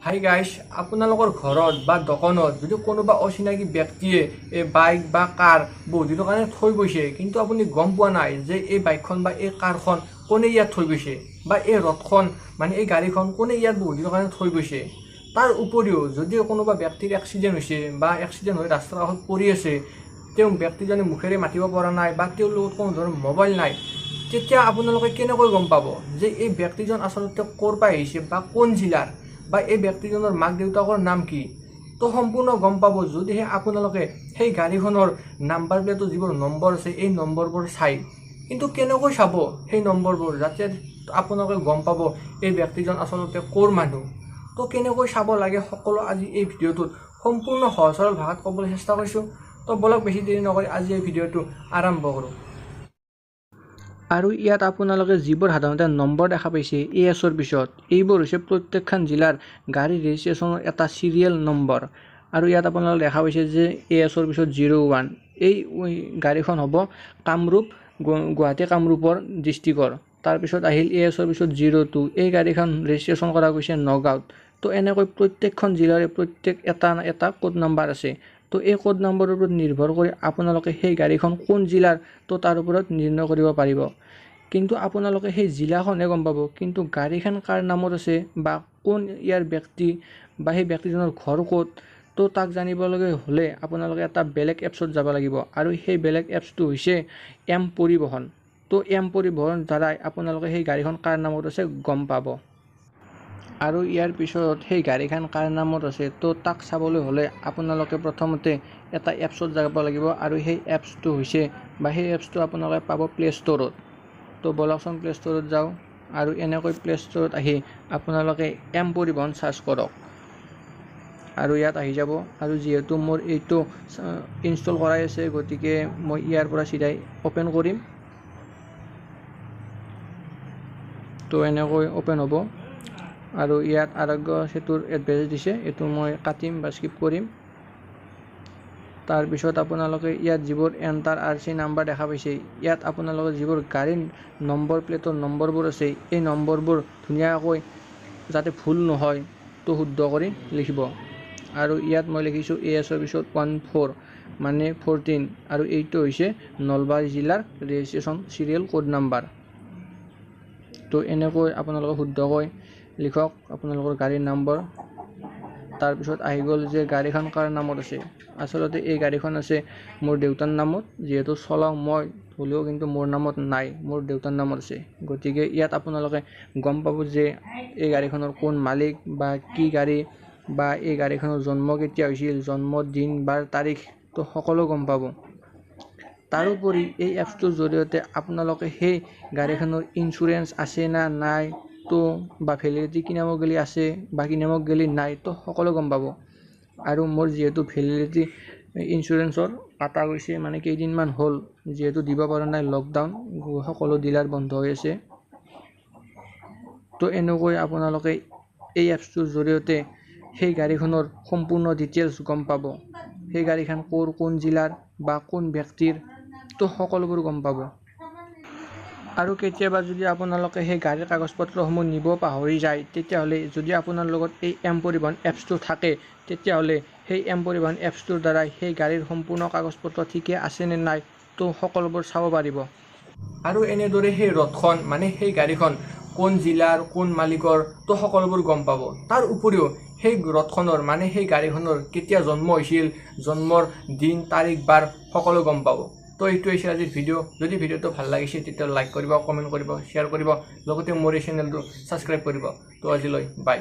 Hi guys, আপোনালোকৰ ঘৰত বা দোকানত যদি কোনোবা অচিনাকি ব্যক্তিয়ে এই বাইক বা কাৰ বহুত দিনৰ কাৰণে থৈ গৈছে, কিন্তু আপুনি গম পোৱা নাই যে এই বাইকখন বা এই কাৰখন কোনে ইয়াত থৈ গৈছে বা এই ৰথখন মানে এই গাড়ীখন কোনে ইয়াত বহুত দিনৰ কাৰণে থৈ গৈছে। তাৰ উপৰিও যদি কোনোবা ব্যক্তিৰ এক্সিডেণ্ট হৈছে বা এক্সিডেণ্ট হৈ ৰাস্তাৰ কাষত পৰি আছে, তেওঁ ব্যক্তিজনে মুখেৰে মাতিব পৰা নাই বা তেওঁৰ লগত কোনো ধৰণৰ মোবাইল নাই, তেতিয়া আপোনালোকে কেনেকৈ গম পাব যে এই ব্যক্তিজন আচলতে ক'ৰ পৰা আহিছে বা কোন জিলাৰ বা এই ব্যক্তিজনৰ মাক দেউতাকৰ নাম কি? তো সম্পূৰ্ণ গম পাব যদিহে আপোনালোকে সেই গাড়ীখনৰ নাম্বাৰ প্লেটত যিবোৰ নম্বৰ আছে, এই নম্বৰবোৰ চাই। কিন্তু কেনেকৈ চাব সেই নম্বৰবোৰ, যাতে আপোনালোকে গম পাব এই ব্যক্তিজন আচলতে ক'ৰ মানুহ? তো কেনেকৈ চাব লাগে, সকলো আজি এই ভিডিঅ'টোত সম্পূৰ্ণ সহজ সৰল ভাষাত ক'বলৈ চেষ্টা কৰিছোঁ। তো ব'লক, বেছি দেৰি নকৰি আজি এই ভিডিঅ'টো আৰম্ভ কৰোঁ। আৰু ইয়াত আপোনালোকে যিবোৰ সাধাৰণতে নম্বৰ দেখা পাইছে এ এছৰ পিছত, এইবোৰ হৈছে প্ৰত্যেকখন জিলাৰ গাড়ী ৰেজিষ্ট্ৰেশ্যনৰ এটা চিৰিয়েল নম্বৰ। আৰু ইয়াত আপোনালোকে দেখা পাইছে যে এ এছৰ পিছত 01, এই গাড়ীখন হ'ব কামৰূপ, গুৱাহাটী কামৰূপৰ ডিষ্ট্ৰিক্টৰ। তাৰপিছত আহিল এ এছৰ পিছত 02, এই গাড়ীখন ৰেজিষ্ট্ৰেশ্যন কৰা গৈছে নগাঁৱত। তো এনেকৈ প্ৰত্যেকখন জিলাৰে প্ৰত্যেক এটা এটা কোড নাম্বাৰ আছে। তো এই কোড নম্বৰৰ ওপৰত নিৰ্ভৰ কৰি আপোনালোকে সেই গাড়ীখন কোন জিলাৰ, তো তাৰ ওপৰত নিৰ্ণয় কৰিব পাৰিব। কিন্তু আপোনালোকে সেই জিলাখনহে গম পাব, কিন্তু গাড়ীখন কাৰ নামত আছে বা কোন ইয়াৰ ব্যক্তি বা সেই ব্যক্তিজনৰ ঘৰ ক'ত, তো তাক জানিবলগীয়া হ'লে আপোনালোকে এটা বেলেগ এপছত যাব লাগিব। আৰু সেই বেলেগ এপছটো হৈছে এম পৰিবহণ। তো এম পৰিবহণ দ্বাৰাই আপোনালোকে সেই গাড়ীখন কাৰ নামত আছে গম পাব। আৰু ইয়াৰ পিছত সেই গাড়ীখন কাৰ নামত আছে, তো তাক চাবলৈ হ'লে আপোনালোকে প্ৰথমতে এটা এপছত যাব লাগিব। আৰু সেই এপছটো হৈছে বা সেই এপছটো আপোনালোকে পাব প্লে' ষ্ট'ৰত। তো ব'লকচোন, প্লে' ষ্ট'ৰত যাওঁ। আৰু এনেকৈ প্লে' ষ্ট'ৰত আহি আপোনালোকে এম পৰিবহণ চাৰ্চ কৰক আৰু ইয়াত আহি যাব। আৰু যিহেতু মোৰ এইটো ইনষ্টল কৰাই আছে, গতিকে মই ইয়াৰ পৰা চিধাই অ'পেন কৰিম। তো এনেকৈ অ'পেন হ'ব। আৰু ইয়াত আৰোগ্য সেতুৰ এডভাৰটাইজ দিছে, এইটো মই কাটিম বা স্কিপ কৰিম। তাৰপিছত আপোনালোকে ইয়াত যিবোৰ এণ্টাৰ আৰ চি নাম্বাৰ দেখা পাইছে, ইয়াত আপোনালোকে যিবোৰ গাড়ীৰ নম্বৰ প্লেটৰ নম্বৰবোৰ আছে, এই নম্বৰবোৰ ধুনীয়াকৈ যাতে ভুল নহয়, তো শুদ্ধ কৰি লিখিব। আৰু ইয়াত মই লিখিছোঁ এ এছৰ পিছত 14, মানে 14, আৰু এইটো হৈছে নলবাৰী জিলাৰ ৰেজিষ্ট্ৰেশ্যন চিৰিয়েল কোড নাম্বাৰ। তো এনেকৈ আপোনালোকে শুদ্ধকৈ লিখক আপোনালোকৰ গাড়ীৰ নম্বৰ। তাৰপিছত আহি গ'ল যে গাড়ীখন কাৰ নামত আছে। আচলতে এই গাড়ীখন আছে মোৰ দেউতাৰ নামত। যিহেতু চলাওঁ মই হ'লেও কিন্তু মোৰ নামত নাই, মোৰ দেউতাৰ নামত আছে। গতিকে ইয়াত আপোনালোকে গম পাব যে এই গাড়ীখনৰ কোন মালিক বা কি গাড়ী বা এই গাড়ীখনৰ জন্ম কেতিয়া হৈছিল, জন্ম দিন বাৰ তাৰিখ, তো সকলো গম পাব। তাৰোপৰি এই এপছটোৰ জৰিয়তে আপোনালোকে সেই গাড়ীখনৰ ইঞ্চুৰেঞ্চ আছে না নাই, তো বা ভেলিডিটি কিনামক গেলি আছে বা কিনামক গেলি নাই, তো সকলো গম পাব। আৰু মোৰ যিহেতু ভেলিডিটি ইঞ্চুৰেঞ্চৰ কাটা গৈছে, মানে কেইদিনমান হ'ল যিহেতু দিব পৰা নাই, লকডাউন, সকলো ডিলাৰ বন্ধ হৈ আছে। তো এনেকৈ আপোনালোকে এই এপছটোৰ জৰিয়তে সেই গাড়ীখনৰ সম্পূৰ্ণ ডিটেইলছ গম পাব, সেই গাড়ীখন ক'ৰ, কোন জিলাৰ বা কোন ব্যক্তিৰ, তো সকলোবোৰ গম পাব। আৰু কেতিয়াবা যদি আপোনালোকে সেই গাড়ীৰ কাগজ পত্ৰসমূহ নিব পাহৰি যায়, তেতিয়াহ'লে যদি আপোনাৰ লগত এই এম পৰিবহণ এপছটো থাকে, তেতিয়াহ'লে সেই এম পৰিবহণ এপছটোৰ দ্বাৰাই সেই গাড়ীৰ সম্পূৰ্ণ কাগজ পত্ৰ ঠিকে আছেনে নাই, তো সকলোবোৰ চাব পাৰিব। আৰু এনেদৰে সেই ৰথখন মানে সেই গাড়ীখন কোন জিলাৰ, কোন মালিকৰ, তো সকলোবোৰ গম পাব। তাৰ উপৰিও সেই ৰথখনৰ মানে সেই গাড়ীখনৰ কেতিয়া জন্ম হৈছিল, জন্মৰ দিন তাৰিখ বাৰ সকলো গম পাব। তো এইটো হৈছে আজিৰ ভিডিঅ'। যদি ভিডিঅ'টো ভাল লাগিছে, তেতিয়াহ'লে লাইক কৰিব, কমেণ্ট কৰিব, শ্বেয়াৰ কৰিব, লগতে মোৰ এই চেনেলটো ছাবস্ক্ৰাইব কৰিব। তো আজিলৈ বাই।